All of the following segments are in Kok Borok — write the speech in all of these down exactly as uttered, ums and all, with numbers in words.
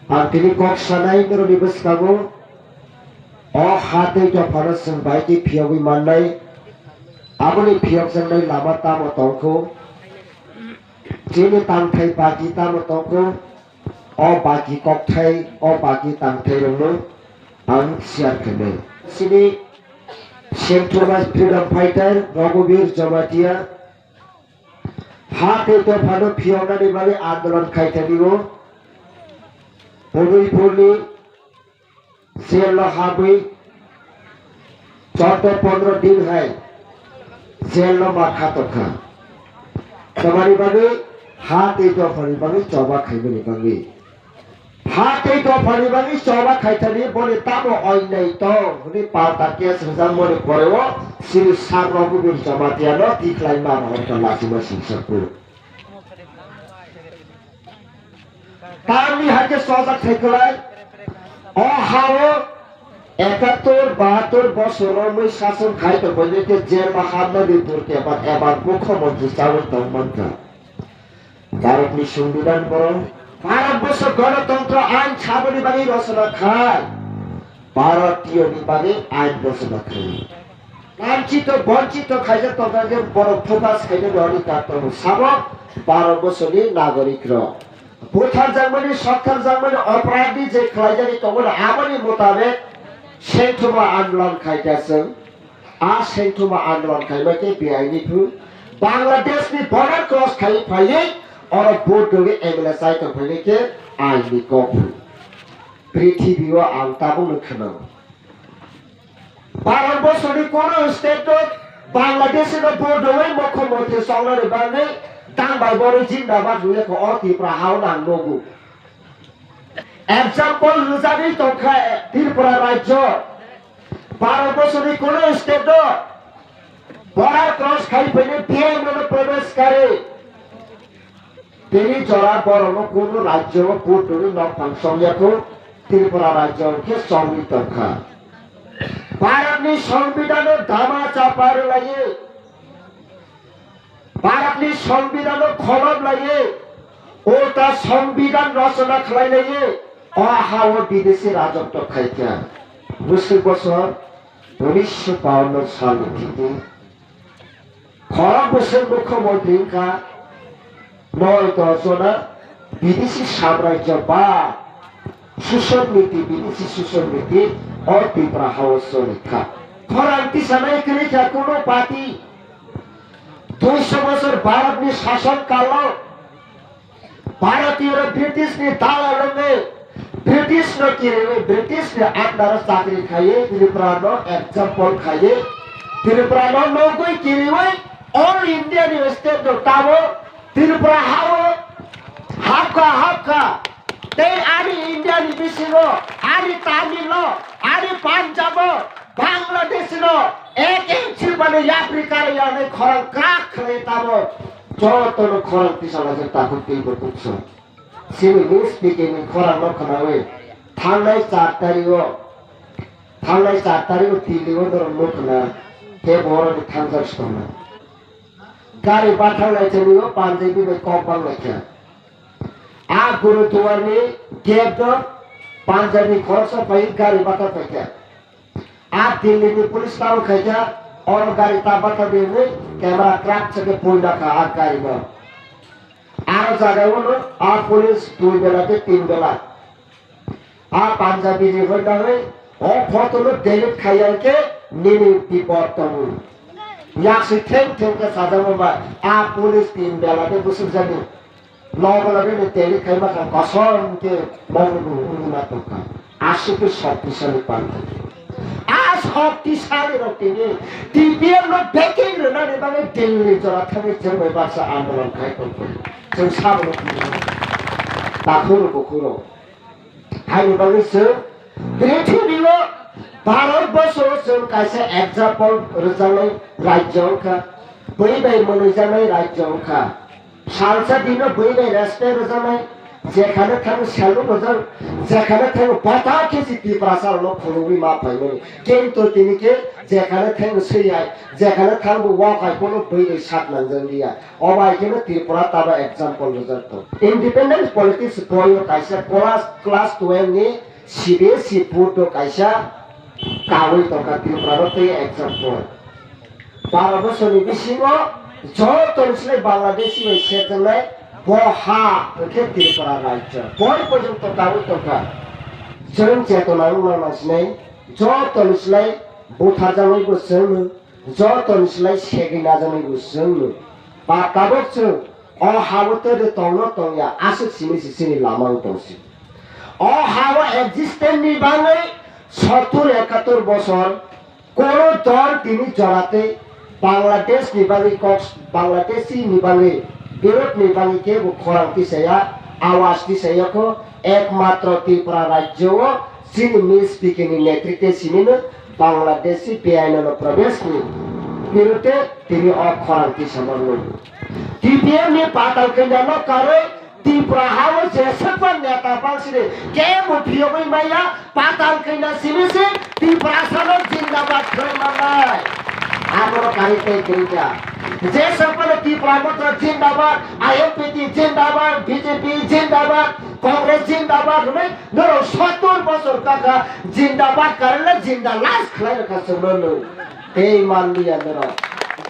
Ang tini kok sanai norokni bwskango o ha tei dophano chwng bai khe phiyogwi mannai, aboni phiyokjaknai lama tamo tongkho, chini tangthai baki tamo tongkho, o baki kokthai, o baki tangthairokno ang share khainai. Chini Central Freedom Fighter Raghubir Jamatia ha tei dophano phiyoknani bagwi andolon khaithani-o Udaipurni jail-o habwi chauda pondro din hai jail-o ma kha tongkha. Tamani bagwi ha tei dophani bagwi choba khaimani bagwi. Ha tei dophani bagwi choba khaithani boni tamo onnai tong hwnwi palta case rwjakmani poreo chini Sir Raghubir Jamatiano tikhlai mano wngkha lachima singsaku. Tamni hakhe chojak thaikolai o hao ekattor bahattor bosor romwi sason khai tongbainai khe jail-o habnani durti ebar ebar mukhyamantri chawi tong mankha. Bharatni Songbidan borok Bharat borsho Ganatantro ain saboni bagwi rochona khai, Bharatiyo ni bagwi ain rochona khai. Banchito, banchito khaijak tongkha khe borok focus khaina rwani katongo sabo Bharat borsho ni nagorik rok. Butharjakmani, sokharjakmani, oporad ni je khlaijagwi tongmani aboni mutabek sengthoma andolon khaikha chwng. A sengthoma andolon khaima khe B I ni phru Bangladesh ni border cross khai phaiwi oro vote rwwi M L A chai tong phainai khe ain ni kok phru. Prithibi o ang tabukno khwnao. Bharat borsoni kono state o Bangladesh no vote rwwi mokho montri chongnani bagwi tang bai borwi jindabad rwya kho o Tripura hao nang nogo. Example rwjagwi tongkha Tripura rajyo. Bharat borsoni kono state o border cross khai phainai B I no probesh kare. Tini jora borokno kunu rajyo o putuni nokphang chongya kho, Tripura rajyo khe chongwi tongkha. Bharatni Songbidan o dama chapa rwlaiwi, Bharatni Songbidan o kholop laiwi, ulta Songbidan rochona khlai laiwi, o ha o bidesi rajotw khaikha. Bwswk bosor unisho bawanno salni thiti Khorok bwswk mukhyamantri wngkha noi dos jona bidesi samrajyo ba sushan niti, bidesi sushan niti o Tripura hao choli kha. Khorang tisanai kwrwi kha kuno party. Duiso bosor Bharatni sason kalo Bharatiyorok British ni dalal wngwi British no kiriwi British ni under o chakri khaiwi Tripura no example khaiwi Tripura no nogwi kiriwi all India ni state no tamo Tripura hao hapkha hapkha tei ani India ni bisingo ani Tamil no ani Punjab o Bangladesh no ek inch mani yapri kare yani khorang krak khlai tamo. Jotono khorang tisalaijak takhuk teibo kuksa. Chini news speaking ni khorang no khnawi thangnai char tarik o, thangnai char tarik o Delhi o norok no khna khe borok ni thangjak sitongma. Gari bathanglai chani o Punjabi bai kok banglaikha. A Gurudwar ni gate o Punjabi khoroksa phai gari batha phaikha. A Delhi ni police tamo khaikha, oro gari ta batha di hinwi camera crack se khe puina kha a gari no. Aro jaga o no a police dui bela tei tin bela. A Punjabi ni hoi na hoi, o photo no delete khaiya khe nini bipod tongo. Yaksi theng theng khe sajamo ba, a police tin bela tei bwswk jani. Logo logo ni teli khaima kha kosom khe mongni uni ma tongkha. Aswk khe shoktisali panta. A shoktisali rok tini T P F no backing rwnani bagwi Delhi jora thangwi chwng bai baksa andolon khai tongkha. Chwng sabo no tini takhuro bukhuro. Haini bagwi chwng prithibi o Bharat borsho o chwng kaisa example rwjaknai rajyo wngkha. Bui bai mwnwijaknai rajyo wngkha. Salsa dino bui bai respect rwjaknai, Jekhane thango seluk rojak, jekhane thango bata khe si Tiprasa rokno khulugwi ma phaimani. Kintu tini khe jekhane thango swi hai, jekhane thango wak hai, kono bwrwi sak nangjak liya. Obo hai kheno Tripura taba example rwjak tong. Independence politics boyo kaisa class, class twelve ni C B S E board o kaisa kawi tongkha Tripura no tei example. Baro bosorni bisingo joto ni slai Bangladeshi bai serjaknai bo ha hwnkhe Tripura rajyo. Boi porjonto kawi tongkha. Chwng chetona wngna nangsinai joto ni slai butharjaknai bo chwngno. Joto ni slai segwi najaknai bo chwngno. Ba tabuk chwng o ha-o tei de tongno tongya, aswk simi se chini lama wng tong si. O ha-o existence ni bagwi sottur ekatur bosor kono dol tini jora tei Bangladesh ni bagwi kok, Bangladeshi ni bagwi birod ni bagwi kebo khorang tisaya, awas tisaya kho ekmatro Tripura rajyo o chini Miss P K ni netritwe simino Bangladeshi beainano probesh ni birude tini o khorang tisama nung. T P F ni patal kanya no karwi Tripura hao jesakma neta bangsiri kebo phiyogwi maya, patal kanya simi si Tripura sano jindabad khlai manai. Abono kari tei krinja. Jesakma Tripura motor jindabad, I M P T jindabad, B J P jindabad, Congress jindabad hwnwi norok sottur bosor kaka jindabad karele jinda las khlai rwkha chwngno nwng. Tei manliya norok.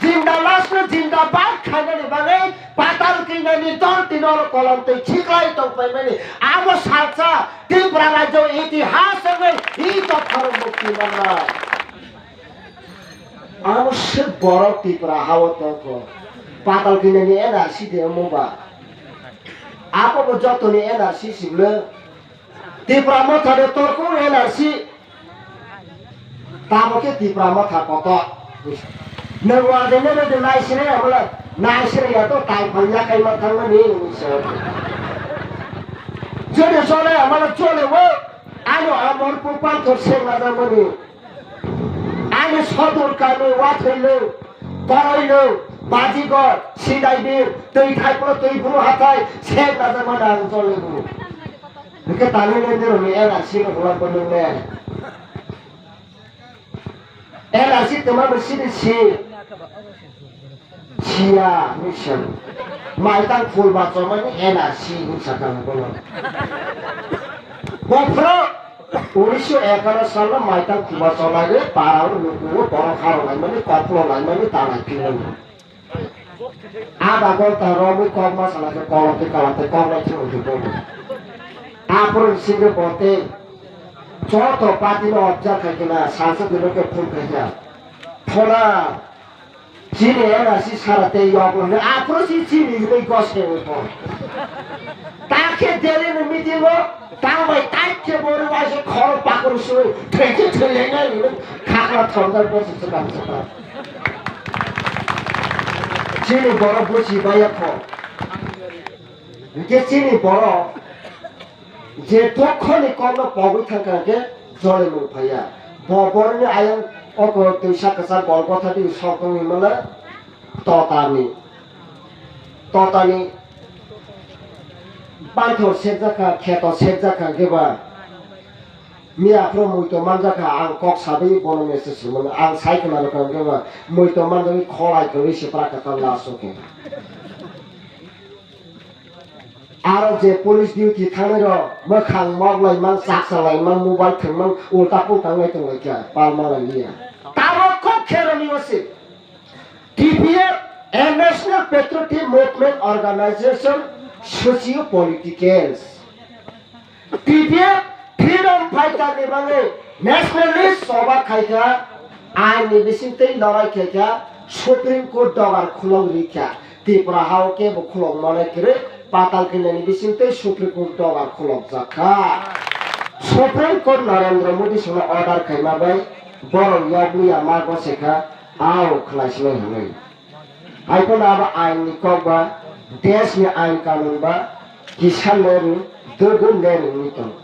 Jinda las no jindabad khainani bagwi patal kinani dol tino kolom tei khiklai tongpaimani. Abo salsa Tripura rajyo itihas wngwi i dophano mukti manna. Abo se borok Tripura hao tongkho. Patal kinani N R C de omo ba. Abo bo jotoni N R C siblo. Tipra motha de torkung N R C. Tamo khe Tipra motha kotor. Nwng wajai nai de naisire amala naisire ya to tai phang ya kai ma thang mani. Jodi jole amala jole wo. Ano amor pu panthor seng na mani. Ani sodor kami wathwilo, koroilo, bajigor, sidaibir, twi thaipro twi buru hathai, sek najakmani ang choligo. Hwnkhe tani lendirokni N R C no hula phunukle. N R C twma bai sidi si. Siya, mission. Maitang phul bachomani N R C hinwi sakha bono. Bophro, unisho ekaro salo maitang phul bachomani parao nukuo borok harok laimani, koklo laimani, tanai philwi. Ada gonta romwi kok ma salai khe kolom tei kalam tei kok lai thwngwi bono. Aphuru singkhe bo tei joto party no observe khai khe na salsa dino khe phone khai kha. Phone Chini N R C sara tei yok longni aphuru si chini hinwi gos khe oi pho. Ta khe Delhi ni meeting o tang bai tai khe bori waisa khoro pakuru sui thwikhe thwileng nai hinwi khakra thomjak bo se chwkang chwkang. Chini borok buji baya kho. Hwnkhe chini borok je dokhorni kokno pogwi thangkha hwnkhe jolimung phaiya. Bo borokni ayang oko twisa kwchar Golgotha twi sok tongwi mano totani. Totani banthor sekjakha, kheto sekjakha hwnkhe ba miya phuru muito manjakha, ang kok sabai bono message rwmano, ang sai khna rwkha hwnkhe ba muito manjagwi kholai kwrwi se pra kwtal last o khe. Aro je police duty thangnai rok mwkhang mok lai mang, chaksa lai mang, mobile thwng mang, ulta pulta wngwi tong lai kha, pal ma lai liya. Tabok kok khe romwi o se. T P F, a National Patriotic Movement Organization, socio politicals. T P F freedom fighter ni bagwi nationalist choba khai kha, ain ni bising twi lorai khai kha, Supreme Court dogar khulok ri kha. Tripura hao kebo khulok manai kwrwi, patal kanya ni bising twi Supreme Court dogar khulok jak kha. Supreme Court Narendra Modi songno order khaima bai borok yokliya ma gose kha, ao khlai sinai hinwi. Haiphano abo ain ni kok ba, desh ni ain kanun ba, kisa leru, dugu leru wngwi tongo.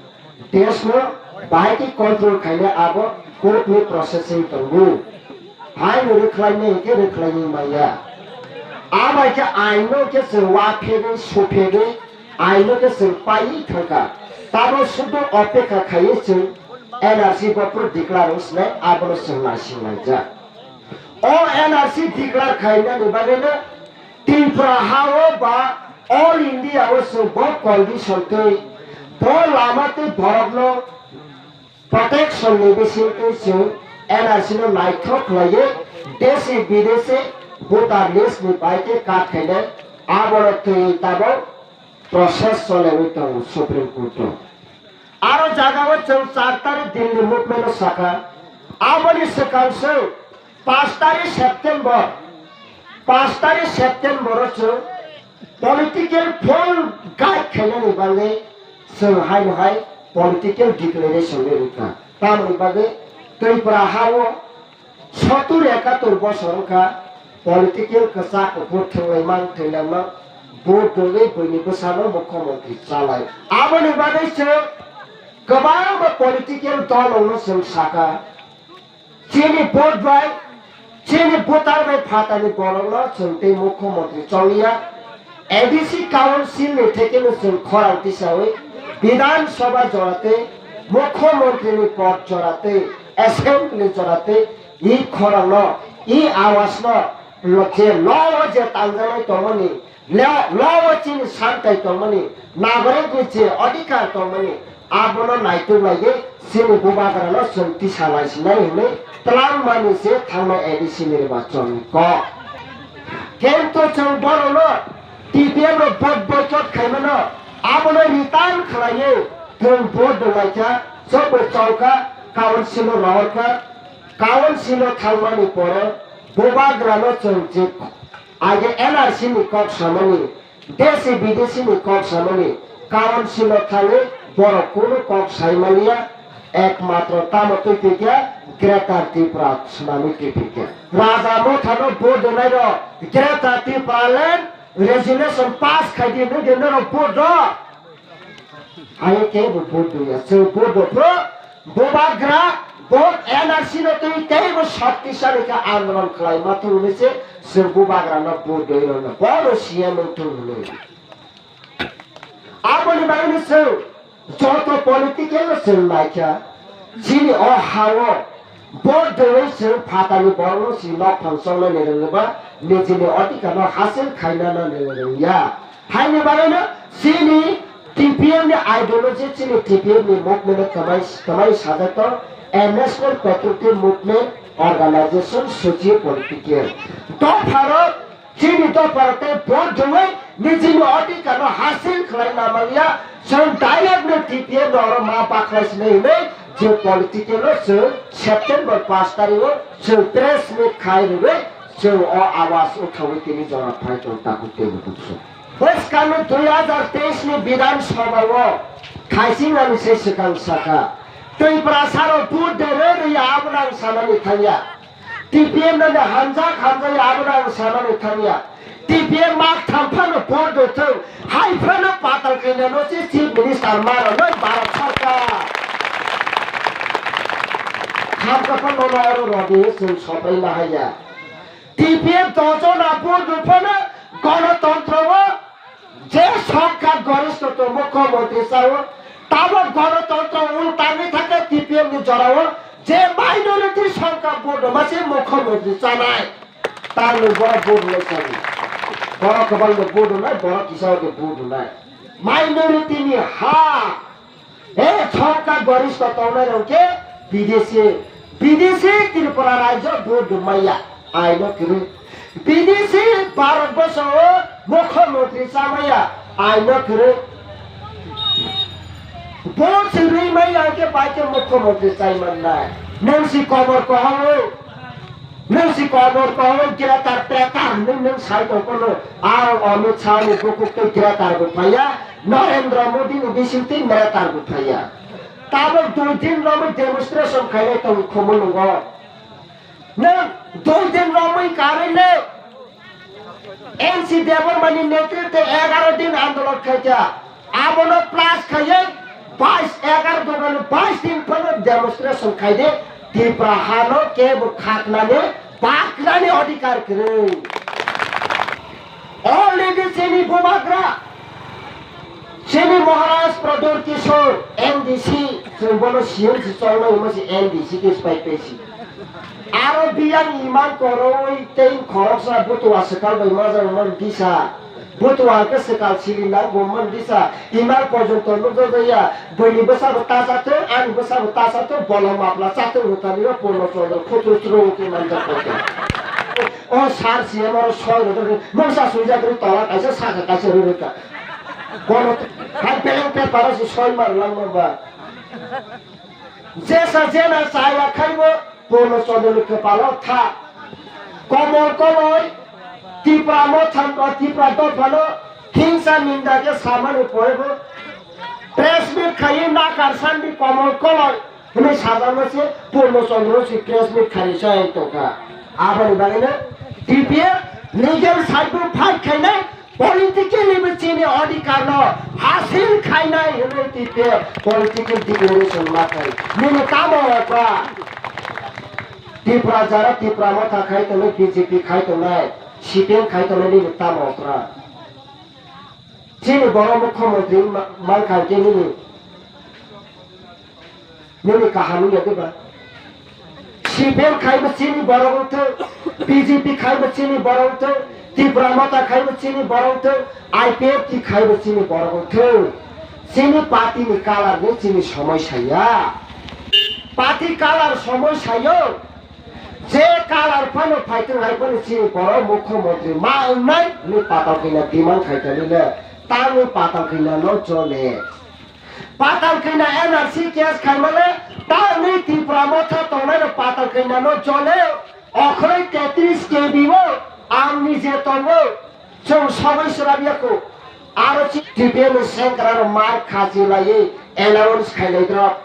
Desh no bahai khe control khainai abo court ni process wngwi tongo. Hai no rwkhlainai hinkhe rwkhlainai manya. Abai khe ain no khe chwng waphegwi, suphegwi, Aino khe chwng paiwi thangkha. Tamo sudu opekha khaiwi chwng N R C bo phuru declare wng sinai, abono chwng naising laijak. O N R C declare khainani bagwino Tripura ha-o ba all India-o chwng bo condition twi, bo lama twi borokno protection ni bisingtwi chwng N R C no naithok khlaiwi desi bidesi voter list ni bai khe kat khainai, abono twi tabok process choliwi tongo Supreme Court o. Aro jagao chwng char tarik Delhi movement o sakha, aboni swkang chwng Pash tarik September, pash tarik September o chwng political poll guide khainani bagwi chwng haino hai political declaration rwkha. Tamoni bagwi Tripura ha-o sottur ekatur bosor wngkha political kwchak kuphur thwnglaimang thwnglaimang vote rwwi buini bwsano mukhyamantri chalai. Aboni bagwi chwng kwbangma political dolrokno chwng sakha. Chini vote bai, chini voter bai phatani borokno chwng tei mukhyamantri choliya. A D C council ni thekeno chwng khorang tisawi Bidhan Sabha jora tei mukhyamantri ni pod jora tei assembly jora tei i khorang no, i awas no, lo je law o je tangjaknai tongmani, Lo, law o chini santai tongmani, nagorik ni je odhikar tongmani, abono naituk laiwi chini bubagra no chwng tisa lai sinai hinwi twlang mani se thangnai A D C ni rwbachon ni kok. Kintu chwng borok no T P F rok vote boycott khaimano, abono return khlaiwi chwng vote rwlaikha, chwngbo chawkha, council o rohorkha, council o thangmani pore bubagra no chwng je Age N R C ni kok samani, desi bidesi ni kok samani, council o thangwi borok kunu kok sai maliya, ekmatro tamo twi twi khe Greater Tripura swnamwi twi twi khe. Raja Motha no vote rwnai rok Greater Tripura Land resolution pass khai di, nung de norok vote rw. Ayo kebo vote rwya, chwng vote rw phro, bubagra, bo N R C no twi teibo shaktisali khe andolon khlai ma thung hinwi se chwng bubagra no vote rwi rw no, bono C M wng thung hinwi. Aboni bagwi no chwng joto political no chwng naikha, chini o ha-o vote rwi chwng phatani borok no si nok phang chongnani rwngba, nijini odhikar no hasil khainani rwngya. Haini bagwino chini T P M ni ideology, chini T P M ni movement o kwmai, kwmai sajak tong, a National Patriotic Movement Organization Socio Political. Dopharok, chini dopharok tei vote rwwi nijini odhikar no hasil khlai na manya, chwng direct no T P M no oro ma bakhlai sinai hinwi je political o chwng September pash tarik o chwng press meet khai rwwi chwng o awas uthawi tini jora phai tong takhuk tei bukhuk song. Bwskangni dui hazar teis ni Bidhan Sabha o khaising ani se swkang sakha, Tripura saro vote de rw rwya, abono ang sanani thangya. T P M no hamjak hamjaya, abono ang sanani thangya. T P M mak tham phano vote de thung, hai phano patal kaina no se Chief Minister maro no Bharat Sarkar. Khamkha phano no aro rodi chwng sopai ma haya. T P F dojon apur rwphano Ganatantro o je songkha goristho to mukhyamantri sao, tabok Ganatantro ultangwi thangkhe T P F ni jorao je minority songkha vote rwma se mukhyamantri chanai. Tangwi borok vote rwnai sani. Borok kwbangno vote rwnai, borok kisa o vote rwnai. Minority ni ha. E chongka goristho tongnai rok khe bidesi, bidesi Tripura rajyo vote rwmaya, aino kwrwi. Bidesi Bharat borsho o mukhyamantri chamaya, aino kwrwi. Vote se rwimaya khe bai khe mukhyamantri chai mannai. Nwng si kobor kohango. Nwng si kobor kohango greater traitor hinwi nwng sai tong phano, ang Amit Shah ni bukhuk tei greater bo phaiya, Narendra Modi ni bising twi greater bo phaiya. Tabok dui din romwi demonstration khainai tong khumui nungo. Nwng dui din romwi karwi le N C Debbarma ni netritwe egaro din andolon khaikha. Abono plus khaiwi bais, egar dogani bais din phano demonstration khaide, Tripura hano kebo khaknani, baknani odhikar kwrwi. Already chini bubagra, Chini Maharaj Pradyot Kishore, N D C, chwng bono C M si chongmani hwnma si N D C khe spai pesi. Aro biyang iman koroi tei khoroksa butua swkal bai majak man bisa. Butua khe swkal sili nang bo man bisa. Iman porjonto nukjak ya. Bwini bwsa bo ta cha thung, ani bwsa bo ta cha thung, bolong mapla cha thung hwnkha nini Purno Chandra khutru chwrwng khe manjak kok. O sar C M oro soi rwdi, mungsa swijak rwi tola kaisa saka kaisa rwi rwkha. Bono hai beleng paper o se soi mar langma ba. Jesa jena chaya khaibo Purno Chandra ni kwpalo tha. Komol koloi Tipra Motha, Tipra dophano hingsa ninda khe samani pore bo press meet khaiwi nakar sandi Komol koloi. Hwnwi sajakma se Purno Chandra se press meet khainai se tongkha. Aboni bagwino T P F legal side bo fight khainai, politically bo chini adhikar no hasil khainai hwnwi T P F political declaration ma khai. Nini tamo okra? Tipra jara Tipra Motha khai tongnai, B J P khai tongnai, C P M khai tongnai nini tamo okra? Chini borok mukhyamantri ma-, mankha hwnkhe nini, nini kaham wngya diba? C P M khaibo chini borok wngthung, B J P khaibo chini borok wngthung, Tipra Motha khaibo chini borok wngthung, I P F T khaibo chini borok wngthung. Chini party ni colour ni chini somosya ya. Party colour somosya yo. Je colour phano phaithung hai phano chini borok mukhyamantri ma wngnai hwnwi patal khaina demand khai tonwi le, tamni patal khaina no chole. Patal khaina N R C case khaimale, tamni Tipra Motha tongnai rok patal khaina no chole. Okhoroi tetris K B o ang nije tongo. Chwng sogwi swrapya kho. Aro chi T P M ni sengkra rok mar khachi laiwi allowance khailai drop.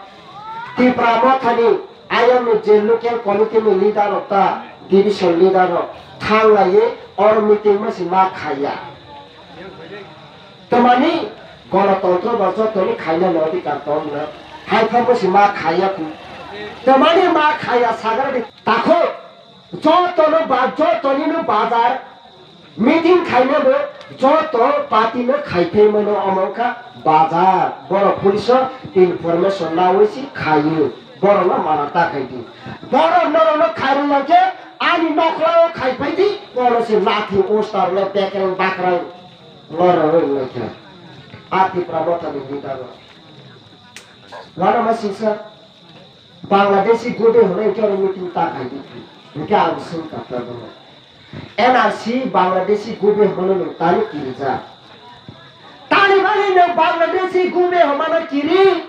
Tipra Mothani ayang ni je local committee ni leader rok ta division leader rok thang laiwi oro meeting ma si ma khaiya. Tamani gonotantro ba jotoni khaina ni adhikar tong na. Hai phano si ma khaiya kho. Tamani ma khaiya sagra di takho. Jotono ba-, jotonino bazar meeting khainabo joto party no khaiphai mano, omo wngkha bazar. Borok police o information nawi si khaio, borokno mana ta khai di. Borok norokno khairok langkhe ani nokhlao khaiphai di, bono se lathi ostar le bekrang bakrang loroi wngkha. A Tipra Mothani leader rok. Wanama singsa. Bangladeshi gobe hwnwi khe oro meeting ta khai di. Hwnkhe ang swng kha tabukno. N R C Bangladeshi gobe hwnwi nwng tani kirijak. Tani bagwi nwng Bangladeshi gobe hwnmano kiri?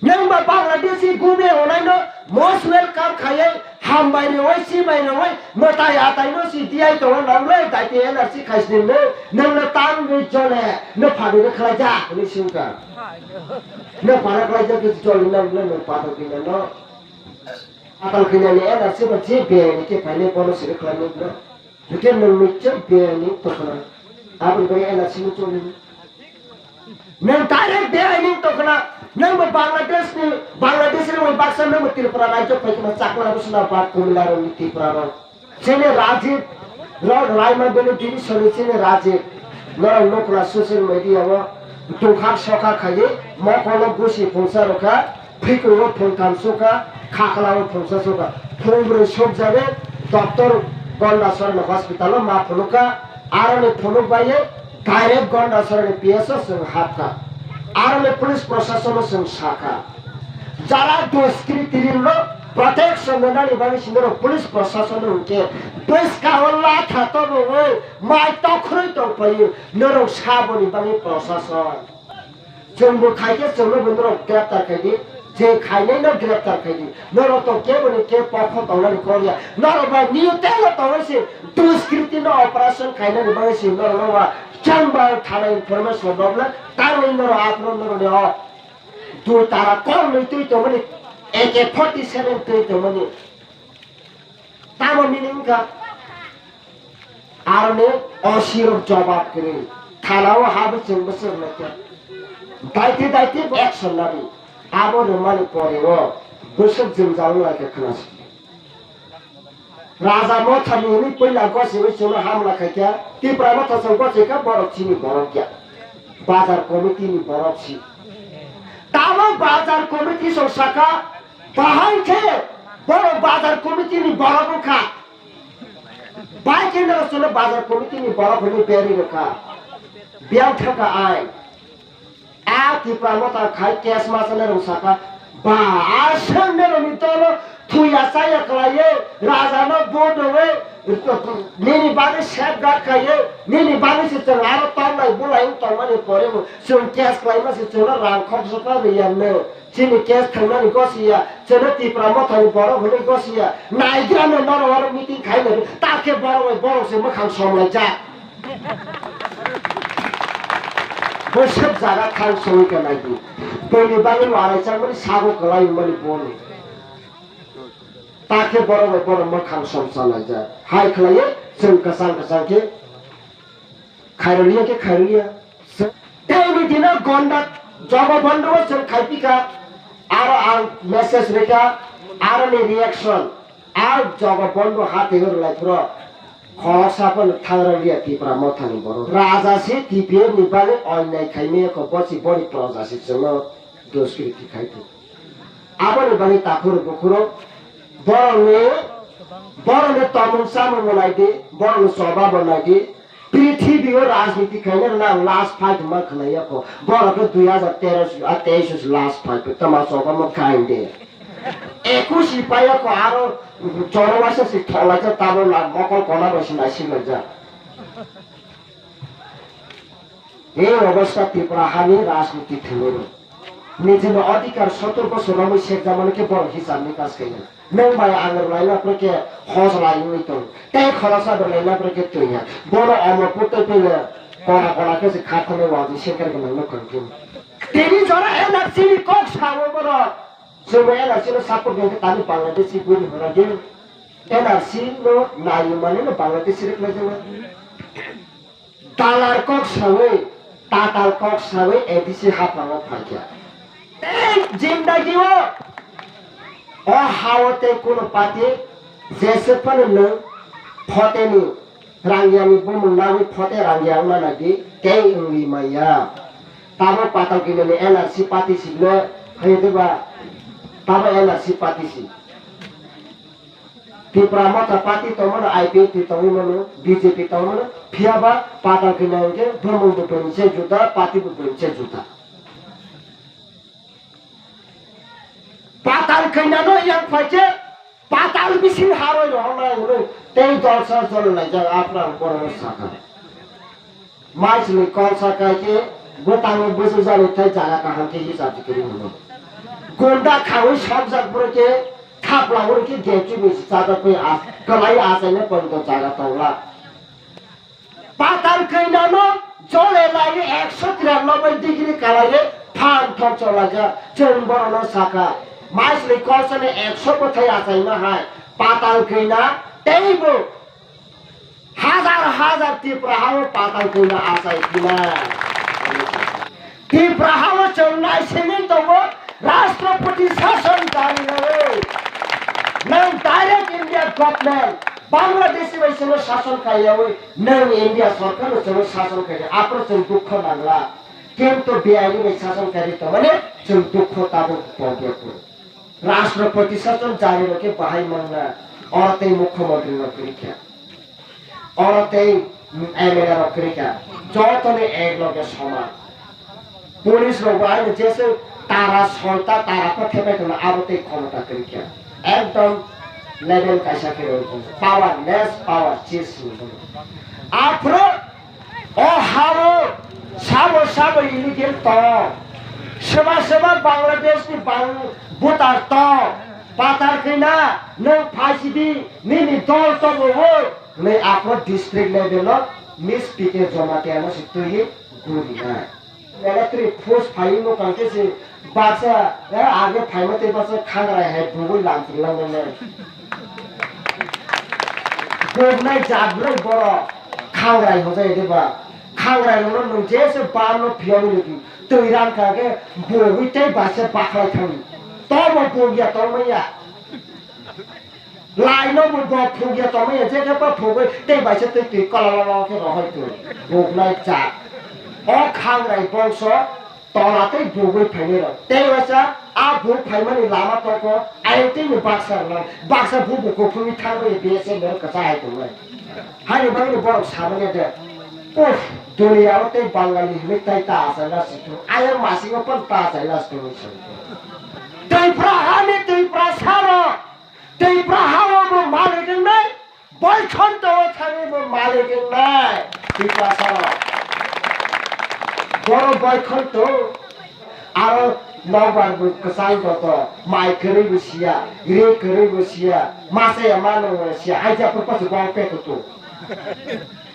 Nwng ba Bangladeshi gobe hwnwi no most welcome khaiwi Hambai rwui, sibai rwui, mwtai atai no si diai tongo nang le, daite N R C khai sini no, nang no tang rwi jole, no phani no khlai ja, hwnwi singkha. No phana khlai ja, khe jole nang no, no patal kina no. Patal kina ni N R C ba je beng ni khe phai le bono sini khlai no. Hwnkhe nwng nukjak biyani tongkhwna. Aboni bagwi N R C ni choli. Nwng direct biyani tongkhwna. Nwng bo Bangladesh ni, Bangladesh ni wngwi baksa nwng bo Tripura rajyo phaikhe chakla bwswna ba Kumila rokni Tripura rok. Chini Rajiv rok Raima bini division ni chini Rajiv. Norok nukla social media o. Tungkhak sokha khaiwi mokolo gusi phungsa rwkha, phikwngo phungtham sukha, khaklao phungsa sukha. Phungbrwi sukjagwi doctor Gonda Sorani hospital o ma phunukha, aroni phunuk baiwi direct Gonda Sorani P S o chwng hapkha. Aroni police prosasono chwng sakha. Jara duskritirino protection rwnani bagwi sindoro police prosasono hwnkhe bwskao latha tobogwi mai tokhorwi tongphaio. Norok saboni bagwi prosason. Chwng bo khai khe chwngno bo norok greptar khai di, je khainai no greptar khai di. Norok to kebo ni kebo pokho tongnani kok ya. Norok bai neutral o tongwi se duskriti no operation khainani bagwi se norok no wa chang ba thana information rok na tangwi norok aphuru norok ni o dui tara kok nwi twi tongmani A K forty seven twi tongmani. Tamo meaning wngkha? Aroni O C rok jobab kwrwi. Thanao ha bwchwng bwchwng naikha. Daite daite bo action ladi. Abo rwmani pore o bwswk jwngjal wnglaikha khwna sidi. Raja Mothani hwnwi puila gosiwi chwngno hamla khaikha, Tipra Motha chwng gosikha, borok chini borok ya. Bazar committee ni borok si. Tamo bazar committee chwng sakha, bahai khe borok bazar committee ni borok wngkha. Bai khe no chwngno bazar committee ni borok hwnwi berwi rwkha. Biyang thangkha ai. A Tipra Motha khai case ma sale rung saka, ba, a seng ne rung ni tolo thuya saya khlaiye, raja no vote rwe, nini bagwi safeguard khlaiye, nini bagwi se chwng aro tonglai bulai wng tongmani pore bo chwng case khlaima se chwngno rang khoksa kha rwya no. Chini case thangnani gosiya, chwngno Tipra Mothani borok hwnwi gosiya, naigrano norok oro meeting khaina, ta khe borok bai borok se mwkhang somlaijak. Bwswk jaga thang songwi ka nai di. Bwini bagwi waraisa mani sago kwlai mani bono. Ta khe borok bai borok mwkhang som salaijak. Hai khlaiwi chwng kwchang kwchang khe khairokliya khe khairokliya. Tei ni dino gonda jogo bondo o chwng khaipika. Aro ang message rika. Aro ni reaction. Ang jogo bondo ha tengwi rwlai phuro. Khoroksa phano thangrok liya Tipra Mothani borok. Raja se T P F ni bagwi onnai khaimaya kho, bosi boni proja se chwngno duskriti khai tong. Aboni bagwi takhurok bukhurok borokni, borokni tongmung chamung bo nai di, borokni choba bo nai di. Prithibi o rajniti khaina rwna ang last fight ma khwlaiya kho. Borok khe dui hajar tero a teis last fight tama choba ma kain de. Ekush ipaya ko aro choro waisa si tholaijak tabo la mokol kona bai si naisik laijak. Ei obostha Tripura hani rajniti thwngwi rw. Nijini adhikar sottor bosor romwi sekjak mani khe borok hisab nikas kaiya. Nwng bai ang rwlaina pore khe hos lai wngwi tong. Tei khoroksa rwlaina pore khe twiya. Bono omo putwi pile kona kona khe se khathangwi wajwi sekar gwnang nukha khe. Tini jora N R C ni kok sawo borok. Chwngno N R C no support khe tani Bangladeshi guri hora di. N R C no naiwi mani no Bangladeshi rwkhlai jana. Dalar kok sawi, tatal kok sawi A D C haprango phaikha. Tei jindagi o, o hao tei kuno party jese phano nwng photeni rangyani bumung nangwi phote rangya wngna nai di, tei wngwi manya. Tamo patal kinani N R C party si le, hai de ba, tamo N R C party si. Tipra Motha Party tongmano, I P F T tongmano, B J P tongmano, phiya ba patal khe nai hwnkhe bumung bo bwrwi se juda, party bo bwrwi se juda. Patal khe nano yang phai khe patal bising haroi rohornai hwnwi tei dol sa jol laijak, aphra ang borokno sakha. Maisingni kok sa kai khe bwtangwi bwswk jani tei jaga kaham khe hisab kwrwi hwnwi. Gunda khaui sokjak borok khe thapla hwnwi khe gate chubui se chajak bai as-, kwlai achaina poito jaga tongla. Patal khainano jole lai ekso tiranoboi degree kalai phan thok cholaijak. Chwng borokno sakha, maisingni kok sani ekso bwthai achaima hai patal khaina teibo Hazar hazar Tipra hao patal khaina achai khina. Tipra hao chwng naisingwi tongo, Rashtrapati sason jari rwi. Nwng direct India government, Bangladeshi bai chwngno sason khaiyawi, nwng India sorkarno chwngno sason khaiya, aphuru chwng dukho nangla. Kintu biaini bai sason khairi tongmani chwng dukho tabuk tongya phuru. Rashtrapati sason jari rok khe bahai mangna, oro tei mukhyamantri rok kwrwi kha, oro tei M L A rok kwrwi kha, joto ni ek loge soman. Police rok bo aino jese tara soita tara kho thepai thangna abo tei khomota kwrwi kha. Ekdom level kaisa khe rw power less power chis hinwi bono. Aphuru O hao sabo sabo illegal tong. Seba seba Bangladesh ni bang voter tong. Patal khaina nwng phaisidi nini dol tongo o. Nei aphro district level o Miss P K Jamatia no se twi guri na. Electric post phai no kang khe se Baksa, eh, age phaima tei baksa khangrai hai bugui lamching langmani. Buknai jat bwrwi borok khangrai hojai de ba. Khangrai rokno nwng jese bam no phiyogwi rwdi. Twi ran kha khe bugui tei baksa bakhlai thangdi. Tobo buk ya tongmani ya. Lai no bo bo phugya tongmaya, je khe bo phugwi tei baisa tei twi kolololo khe rohoi twi. Bugnai cha. O khangrai bongso tola tei bugwi phainai rok. Tei waisa a bug phaimani lama tongkho, ayang tei ni baksa rwlang. Baksa bug bo kuphungwi thangwi B S F ni rok kwchai hai tongnai. Haini bagwi borok samani de. Uff, duniya o tei Bangali hinwi tai ta achai la situ. Ayang masingo pon ta achai la situ. Twipra hani Twipra saro. Twipra hao bo malik wngnai, Boikhonto o thangwi bo malik wngnai. Twipra saro. Boro Boikhonto aro nokbar bo kwchang joto, mai kwrwi bo siya, ri kwrwi bo siya, masa ya mano siya, haija purpose bo peto to.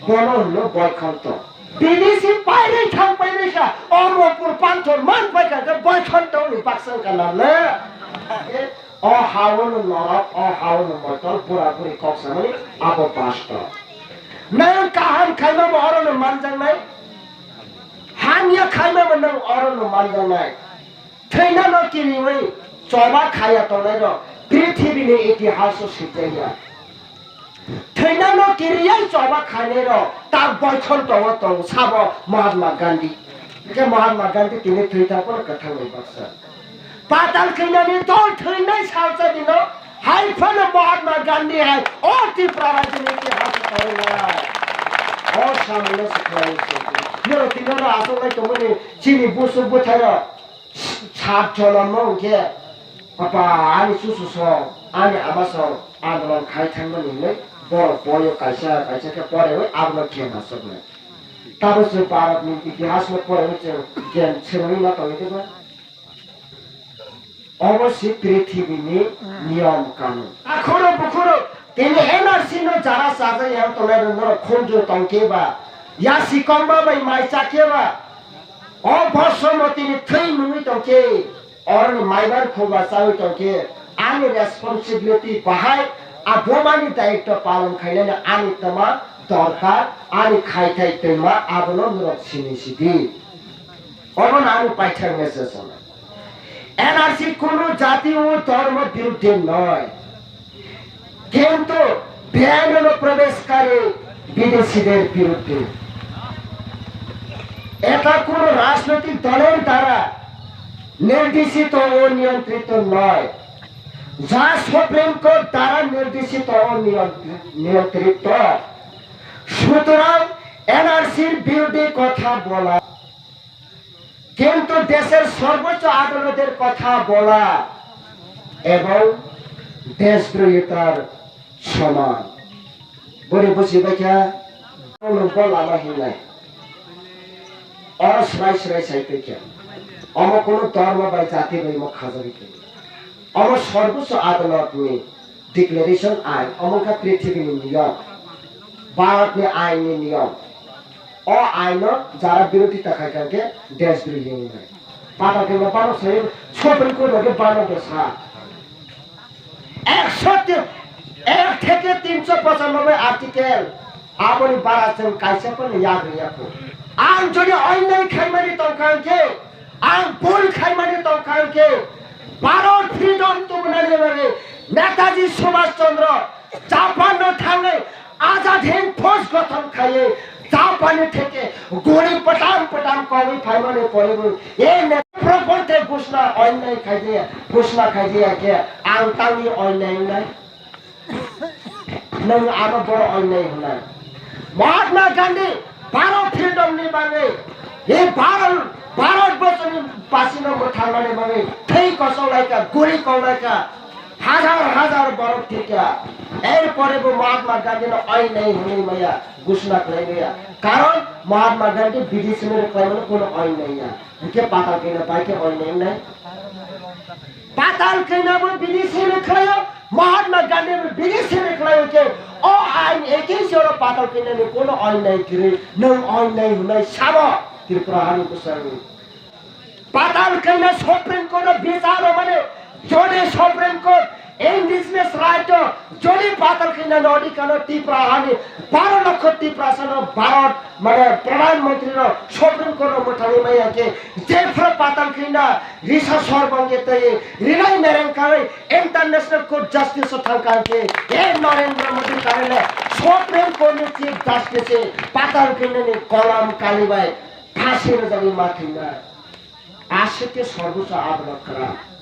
Bono hwno Boikhonto. Bini si pairwi thang pairwi kha, omo pur panthor man pai kha, Boikhonto ni baksa wngkha na le. O hao no norok, o hao no moitol, bura buri kok samani abo basto. Nang kaham khaima bo oro no manjaknai. Hamya khaima bo nang oro no manjaknai. Thwina no kiriwi choba khaya tongnai rok prithibi ni itihas o swijaya. Thwina no kiriyai choba khainai rok tak Boikhonto o tong sabo Mahatma Gandhi. Hingke Mahatma Gandhi tini thwi thang phano kwthang bai baksa. Patal khainani dol thwinai salsa dino hai phano Mahatma Gandhi hai o Tripura rajyoni itihas o tongo. O samung no swkhlai se. Noro tini no aswk lai tongmani chini busu bwthai rok. Sat jonom no hwnkhe, "Papa, ani chuchu song, ani ama song, andolon khai thangmani," hinwi borok boyo kaisa kaisa khe porewi abono khe nasuknai. Tamo chwng Bharat ni itihas no porewi chwng gyan swrwngwi ma tongwi tongma. Obo se prithibini niyom kanun. Akhoro bukhoro tini N R C no jara chajak yang tongnai rok norok khunju tongkhe ba, yasi kongma bai mai chakhe ba, o Bosomotini thwi nungwi tongkhe, oroni maibar khuba chawi tongkhe, ani responsibility bahai a bumani daitw palon khainani ani tama dorkar, ani khaithai twima abono norok sini sidi. Obono ani paithak message ono. N R C কোনো জাতি ও ধর্ম বিরুদ্ধে নয়, কিন্তু বেআইনি অনুপ্রবেশকারী বিদেশিদের বিরুদ্ধে। এটা কোনো রাজনৈতিক দলের দ্বারা নির্দেশিত ও নিয়ন্ত্রিত নয়, যা সুপ্রিম কোর্ট দ্বারা নির্দেশিত ও নিয়ন্ত্রি-, নিয়ন্ত্রিত। সুতরাং এনআরসির বিরুদ্ধে কথা বলা কিন্তু দেশের সর্বোচ্চ আদালতের কথা বলা এবং দেশদ্রোহিতার সমান। Boni buji baikha, omo bo lama hinai. Oro swrai swrai sai tongkha. Omo kono dhormo bai jati bai omo khajagwi tongya. Omo Sarbochcho Adalot ni declaration ain, omo wngkha prithibini niyom, Bharat ni ain ni niyom. O ain no jara birodita khai kha khe deshdrohi wngnai. Patal khe no bano sai, Supreme Court no khe bano bo sa. Ekso ti-, ek theke tinso pochanoboi article, aboni bara chwng kaisa phano yagri yakho. Ang jodi onnai khaimani tongkha hwnkhe, ang bul khaimani tongkha hwnkhe, Bharat freedom tubunani bagwi Netaji Subhash Chandra Japan no thangwi Azad Hind Fauj gothon khaiwi Japan ni theke guli patam patam kogwi phaimani porwi e ne propon the ghosna onnai khaidi, ghosna khaidi khe ang tangwi onnai wngnai. Nwng ano boro onnai hwnai. Mahatma Gandhi Bharat freedom ni bagwi, e Bharat, Bharat borsoni basino mwthangnani bagwi thwi kosok laikha, guli kok laikha, hajar hajar borok thikha. Er pore bo Mahatma Gandhi no onnai hwnwi maya, ghosna khlai maya. Karon Mahatma Gandhi bidesi ni rwkhlaimano kono onnai ya. Hwnkhe patal kena bai khe onnai wngnai. Patal kena bo bini simi khlaio, Mahatma Gandhi bo bini simi khlaio khe, o ain ekis oro patal kena ni kono onnai kwrwi, nwng onnai hwnwi sabo Tripura hani bwskango. Patal kena Supreme Court o bichar o mane, jodi Supreme Court Indigenous right o jodi patal khinna nodi kano Tipra hani baro lokho Tiprasa no Bharat mane Pradhan Mantri no Supreme Court no mwthangwi maya khe jephru patal khinna risa sor bangye tei rinai mereng kai International Court Justice o thangkha khe e Narendra Modi kanile Supreme Court ni Chief Justice patal khinna ni kolam kali bai phasi rwjagwi ma thwina. Aswk khe sorbocho abolok kwrak.